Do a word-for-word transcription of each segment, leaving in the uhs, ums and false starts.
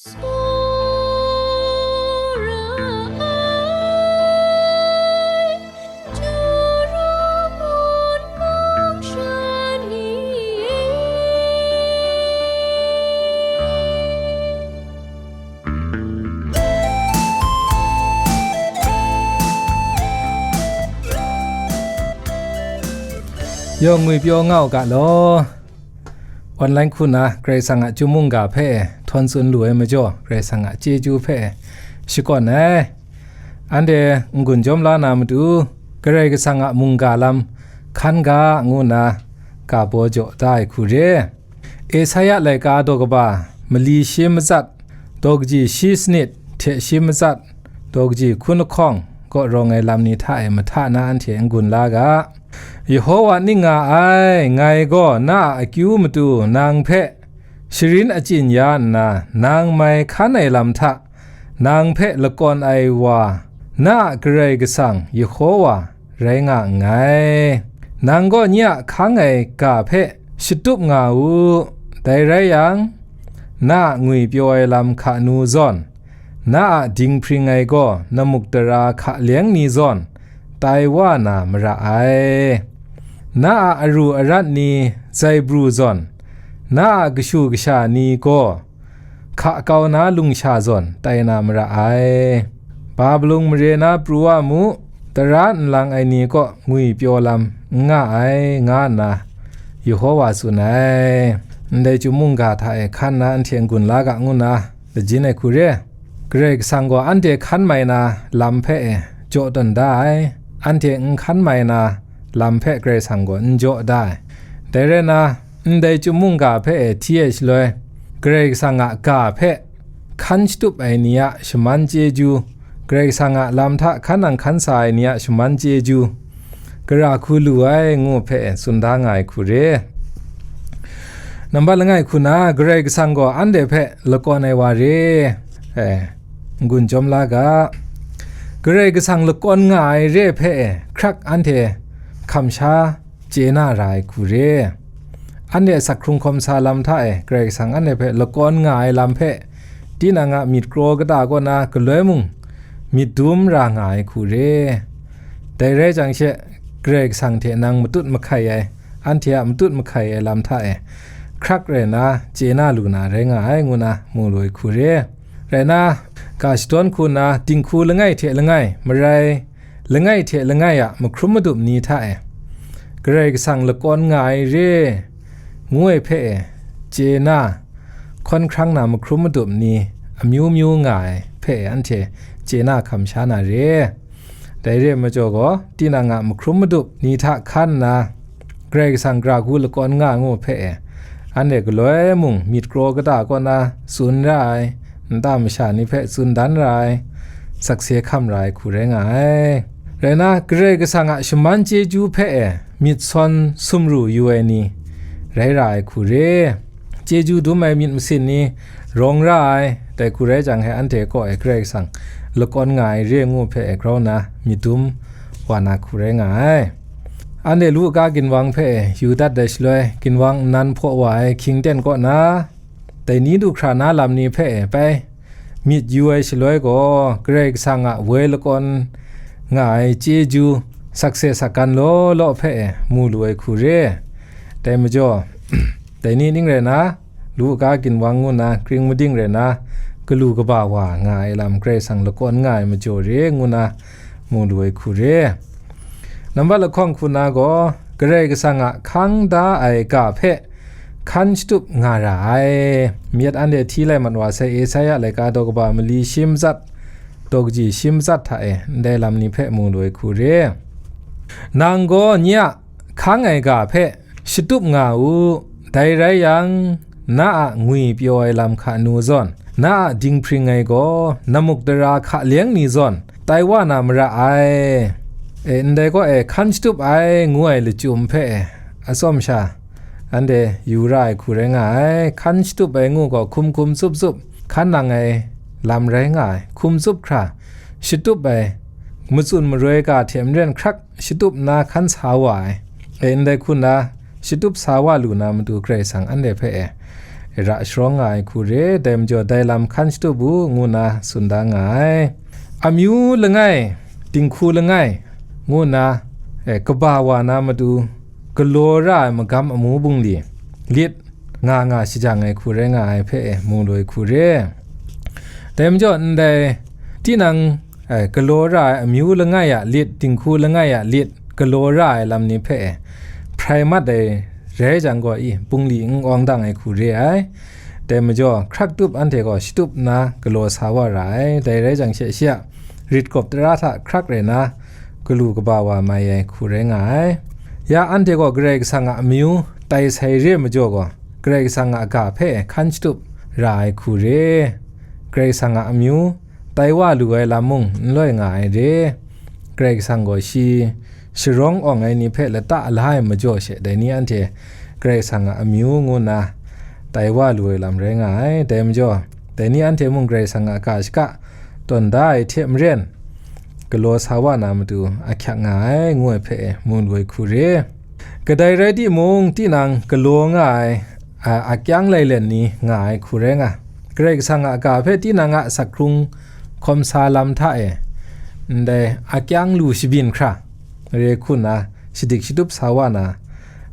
Tsawra ai, Juru mun mung sha ni e. Yawng ngwipyaw nga u ga law. Online hku na Karai Kasang a chyum mungga hpe htawn tsun lu ai majaw, Karai Kasang a chyeju hpe shakawn ai. Anhte n-gun jawm la na matu, Karai Kasang a mungga lam hkan ga ngu nna ga baw jaw da ai hku re. Esaia laika daw kaba mali shi matsat, daw kaji shi sanit hte shi matsat, daw kaji hkun lahkawng kaw rawng ai lam ni hta e mahta na anhte n-gun la ga. Yehowa ning nga ai, ngai gaw na a akyu matu nang hpe sharin achyin ya nna, nang mai hkan ai lam hta nang hpe lakawn ai wa, na a Karai Kasang Yehowa rai nga nngai. Nang gaw nye a hkang ai ga hpe shatup nga u, dai rai yang, na a ngwipyaw ai lam hka nu zawn, na a dinghpring ai gaw namuk dara hka leng ni zawn tai wa na mara ai. Na a aru arat ni zaibru zawn, na a kashu kasha ni gaw hka kau na lungsha zawn tai na mara ai. Babulung mare na pru wa mu, tara nlang ai ni kaw ngwipyaw lam n nga ai, nga nna Yehowa tsun ai. Ndai chyum mungga hta e hkan na anhte n-gun la ga ngu nna, lajin ai hku re. Karai Kasang gaw anhte hkan mai na lam hpe e jaw tawn da ai, anhte n hkan mai na lam hpe Karai Kasang gaw n jaw da ai. Dai rai nna, ndai chyum mungga hpe e hti ai shaloi, Karai Kasang a ga hpe hkan shatup ai ni a shaman chyeju, Karai Kasang a lam hta hkan nang hkan sa ai ni a shaman chyeju, gara hku lu ai ngu hpe tsun da nga ai hku re. Nambat langai hku na, Karai Kasang gaw anhte hpe lakawn ai wa re. E, n-gun chyawm la ga. Karai Kasang lakawn nga ai re hpe e, hkrak anhte hkam sha chye na ra ai hku re. Anhte asak hkrung hkawm sa lam hta e, Karai Kasang anhte hpe lakawn nga ai lam hpe, tinang a myit kraw kata kaw na galoi mung myit dum ra nga ai hku re. Dai rai jang she, Karai Kasang hte nang matut mahkai ai, anhte a matut mahkai ai lam hta e, hkrak rai nna chye na lu na rai nga ai, ngu na mu lu ai hku re. Rai nna, ga shadawn hku nna, dinghku langai hte langai, marai langai hte langai a mahkrum madup ni hta e, Karai Kasang lakawn nga ai re, ngu ai hpe e, chye na, hkawn hkrang na mahkrum madup ni amyu myu nga ai hpe e, anhte chye na hkam sha na re. Dai re ai majaw gaw, tinang a mahkrum madup ni hta hkan nna, Karai Kasang gara hku lakawn nga ngu hpe e, anhte galoi mung myit kraw kata kaw na tsun ra ai, nta masha ni hpe tsun dan ra ai, sakse hkam ra ai hku rai nga ai. Rai nna, Karai Kasang a shaman chyeju hpe e myit sawn sumru yu ai ni rai ra ai hku re. Chyeju dum ai myit masin ni rawng ra ai, dai hku rai jang he anhte kaw e Karai Kasang lakawn nga ai re ngu hpe e grau nna myit dum wa na hku rai nga ai. Anhte Luka ginwang hpe yu dat ai shaloi, ginwang nnan hpaw wa ai hkying ten kaw na, dai ni du hkra na lam ni hpe bai myit yu ai shaloi gaw, Karai Kasang a woi lakawn nga ai chyeju sakse sakgan law law hpe mu lu ai hku re. Dai majaw, dai ni ning rai na, Luka ginwang ngu na kring mading rai na, galu kaba wa nga ai lam Karai Kasang lakawn nga ai majaw re ngu na mu lu ai hku re. Nambat lahkawng hku na gaw, Karai Kasang a hkang da ai ga hpe hkan shatup nga ra ai. Myit anhte hti lai mat wa sai, Esaia laika daw kaba mali shi matsat, daw kaji shi matsat hta e ndai lam ni hpe mu lu ai hku re. Nang gaw nye a hkang ai ga hpe shatup nga u, dai rai yang, na a ngwipyaw ai lam hka nu zawn, na a dinghpring ai gaw namuk dara hka leng ni zawn tai wa na mara ai. E, ndai kaw e hkan shatup ai ngu ai lachyum hpe e, atsawm sha, anhte yu ra ai hku rai nga ai. Hkan shatup ai ngu gaw hkum hkum tsup tsup hkan nang ai lam rai nga ai. Hkum tsup hkra shatup ai, matsun maroi ga hte maren hkrak shatup nna hkan sa wa ai. E, ndai hku nna shatup sa wa lu na matu Karai Kasang anhte hpe e, ra sharawng nga ai hku re, dai majaw dai lam hkan shatup u, ngu nna tsun da nga ai. Amyu langai, dinghku langai, ngu nna, eh, kaba wa na matu, galaw ra ai magam amu bungli, lit, nga nga shajang ai hku rai nga ai hpe mu lu ai hku re. Dai majaw ndai tinang, eh, galaw ra ai amyu langai a lit, dinghku langai a lit, galaw ra ai lam ni hpe hprai mat ai rai jang gaw, i, bungli n awng dang ai hku re ai. Dai majaw, hkrak tup anhte gaw shatup nna galaw sa wa ra ai. Dai rai jang she, shi a rit gawp tara hta hkrak rai nna, galu kaba wa mai ai hku rai nga ai. Ya anhte gaw Karai Kasang a amyu tai sai re ai majaw gaw, Karai Kasang a ga hpe hkan shatup ra ai hku re. Karai Kasang a amyu tai wa lu ai lam mung n loi nga ai re. Karai Kasang gaw shi sharawng awng ai ni hpe lata la ai majaw she, dai ni anhte Karai Kasang a amyu ngu nna tai wa lu ai lam rai nga ai. Dai majaw, dai ni anhte mung Karai Kasang a ga shaka tawn da ai hte maren, galaw sa wa na matu ahkyak nga ai, ngu ai hpe mu lu ai hku re. Kadai rai timung, tinang galaw nga ai, a, akyang lailen ni nga ai hku rai nga. Karai Kasang a ga hpe tinang a asak hkrung hkawm sa lam hta e, ndai akyang lu shabyin hkra, re hku nna shadik shatup sa wa na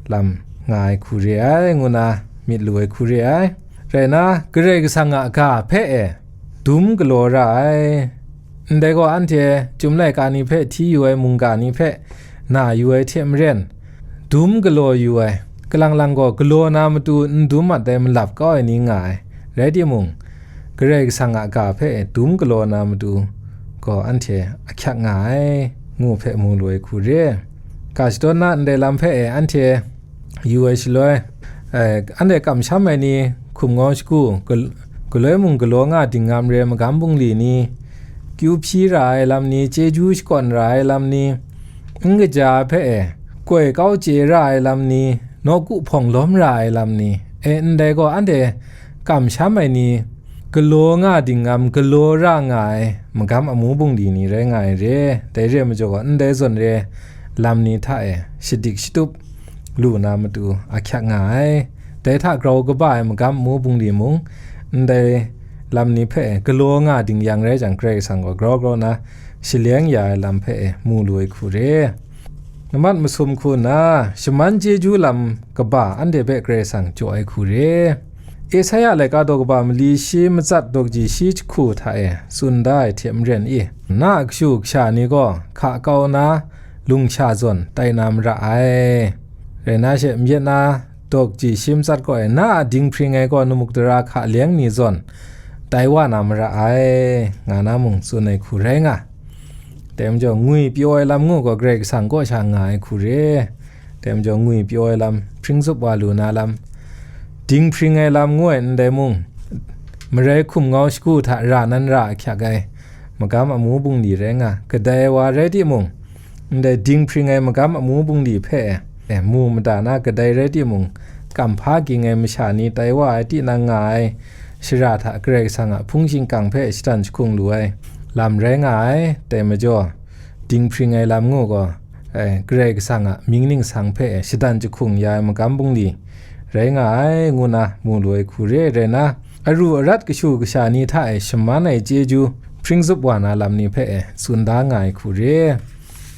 lam nga ai hku re ai, ngu nna myit lu ai hku re ai. Rai nna, Karai Kasang a ga hpe e dum galaw ra ai. Ndai gaw, anhte chyum laika ni hpe hti yu ai mungga ni hpe na yu ai hte maren, dum galaw yu ai, kalang lang gaw galaw na matu n dum mat ai malap kau ai ni nga ai. Rai timung, Karai Kasang a ga hpe dum galaw na matu gaw anhte ahkyak nga ai, ngu hpe mu lu ai hku re. Ga shadawn na ndai lam hpe e anhte yu ai shaloi, eh, anhte kamsham ai ni, hkum ngau shagu, gal-, galoi mung galaw nga dingngam re ai magam bungli ni, kyu hpyi ra ai lam ni, chyeju shakawn ra ai lam ni, n kaja hpe e, koi kau chye ra ai lam ni, nawku hpawng lawm ra ai lam ni, e, ndai gaw anhte kamsham ai ni, galaw nga dingngam, galaw ra nga ai magam amu bungli ni rai nga ai re. Dai re ai majaw gaw, ndai zawn re lam ni hta e shadik shatup lu na matu ahkyak nga ai. Dai hta grau kaba ai magam amu bungli mung, ndai lam ni hpe galaw nga ding yang rai jang, Karai Kasang gaw grau grau na shaleng ya ai lam hpe mu lu ai hku re. Nambat masum hku nna, shaman chyeju lam kaba anhte hpe Karai Kasang jaw ai hku re. Esaia laika daw kaba mali shi matsat dawk ji shi jahku hta e tsun da ai hte maren i, na a kashu kasha ni gaw hka kau na lungsha zawn tai na mara ai. Rai na she, myit na dawk ji shi matsat kaw e, na a dinghpring ai gaw namuk dara hka leng ni zawn tai wa na mara ai, nga na mung tsun ai hku rai nga. Dai majaw, ngwi pyaw ai lam ngu gaw Karai Kasang kaw sha nga ai hku re. Dai majaw, ngwi pyaw ai lam, hpring zup wa lu na lam, dinghpring ai lam ngu ai ndai mung, marai hkum ngau shagu hta ra nan ra ahkyak ai magam amu bungli rai nga, kadai wa rai timung, ndai dinghpring ai magam amu bungli hpe, e, mu mada na kadai rai timung, kamhpa ging ai masha ni tai wa ai tinang nga ai shara hta Karai Kasang a hpung shingkang hpe shadan jahkung lu ai lam rai nga ai. Dai majaw, dinghpring ai lam ngu gaw, e, Karai Kasang a mying ningsang hpe shadan jahkung ya ai magam bungli rai nga ai, ngu na mu lu ai hku re. Rai na, aru arat kashu kasha ni hta e shaman ai chyeju hpring zup wa na lam ni hpe e tsun da nga ai hku re.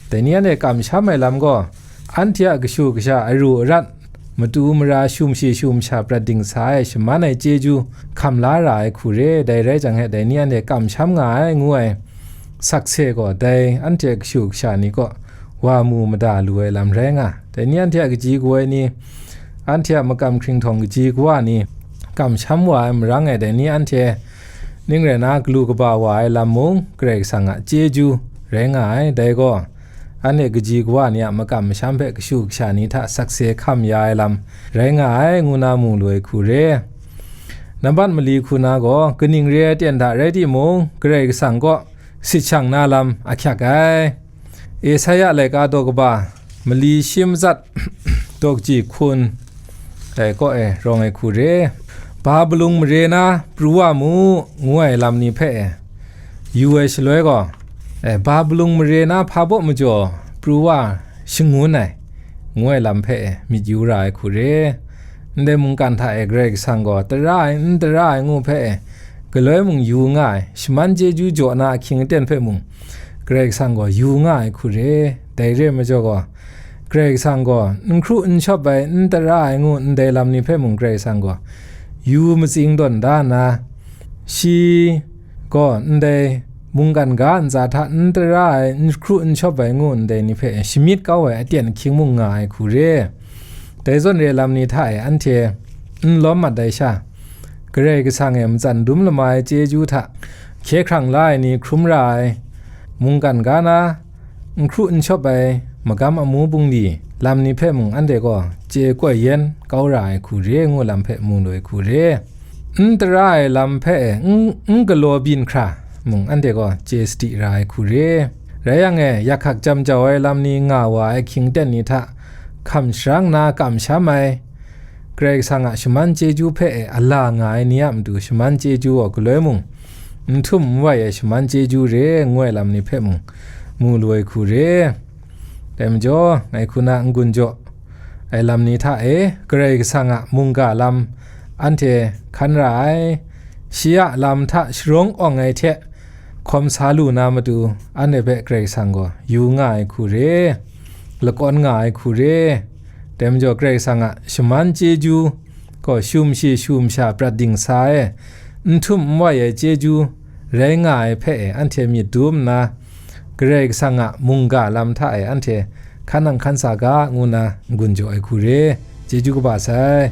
Dai ni anhte kamsham ai lam gaw, anhte a kashu kasha aru arat, matu mara, shumshi shumsha prat dingsa ai shaman ai chyeju hkam la ra ai hku re. Dai rai jang he, dai ni anhte kamsham nga ai ngu ai sakse gaw, dai anhte a kashu kasha ni kaw wa mu mada lu ai lam rai nga. Dai ni anhte a kaji kawa ni, anhte a makam hkringhtawng kaji kawa ni, kamsham wa ai marang e, dai ni anhte ning rai na galu kaba wa ai lam mung, Karai Kasang a chyeju rai nga ai. Dai gaw, anhte kaji kawa ni a makam masham hpe kashu kasha ni hta sakse hkam ya ai lam rai nga ai, ngu na mu lu ai hku re. Nambat mali hku na gaw, kaning re ai ten hta rai timung, Karai Kasang kaw sit shang na lam ahkyak ai. Esaia laika daw kaba mali shi matsat dawk ji hkun, dai kaw e rawng ai hku re. Babulung mare na pru wa mu, ngu ai lam ni hpe e yu ai shaloi gaw, e, Babulung mare na hpa baw majaw pru wa shangun ai, ngu ai lam hpe e myit yu ra ai hku re. ndai mungkan hta e Karai Kasang gaw tara ai, n tara ai ngu hpe e, galoi mung yu nga ai, shaman chyeju jaw na ahkying aten hpe mung, Karai Kasang gaw yu nga ai hku re. Dai re ai majaw gaw, Karai Kasang gaw n hkru n shawp ai, n tara ai ngu ndai lam ni hpe mung Karai Kasang gaw yu matsing tawn da nna, shi gaw ndai mungkan ga ntsa hta n tara ai, n hkru n shawp ai ngu ndai ni hpe shamyit kau ai aten ahkying mung nga ai hku re. Dai zawn re lam ni hta e anhte n lawm mat ai sha, Karai Kasang e matsan dum lama ai chyeju hta hkye hkrang la ai ni hkrum ra ai, mungkan ga na, n hkru n shawp ai magam amu bungli lam ni hpe mung anhte gaw chye koi yen kau ra ai hku re ngu lam hpe mu lu ai hku re. N tara ai lam hpe n, n galaw byin hkra mung anhte gaw chye sadi ra ai hku re. Rai yang e, yak hkak jam jau ai lam ni nga wa ai ahkying aten ni hta hkam sharang nna kamsham ai, Karai Kasang a shaman chyeju hpe e a la nga ai ni a matu shaman chyeju gaw galoi mung, n htum n wai ai shaman chyeju re ngu ai lam ni hpe mung mu lu ai hku re. Dai majaw, ngai hku na n-gun jaw ai lam ni hta e Karai Kasang a mungga lam anhte hkan ra ai, shi a lam hta sharawng awng ai hte hkawm sa lu na matu, anhte hpe Karai Kasang gaw yu nga ai hku re, lakawn nga ai hku re. Dai majaw, Karai Kasang a shaman chyeju gaw shum shi shum sha prat dingsa e, n htum n wai ai chyeju rai nga ai hpe e anhte myit dum nna, Karai Kasang a mungga lam hta e anhte hkan nang hkan sa ga, ngu nna n-gun jaw ai hku re. Chyeju kaba sai.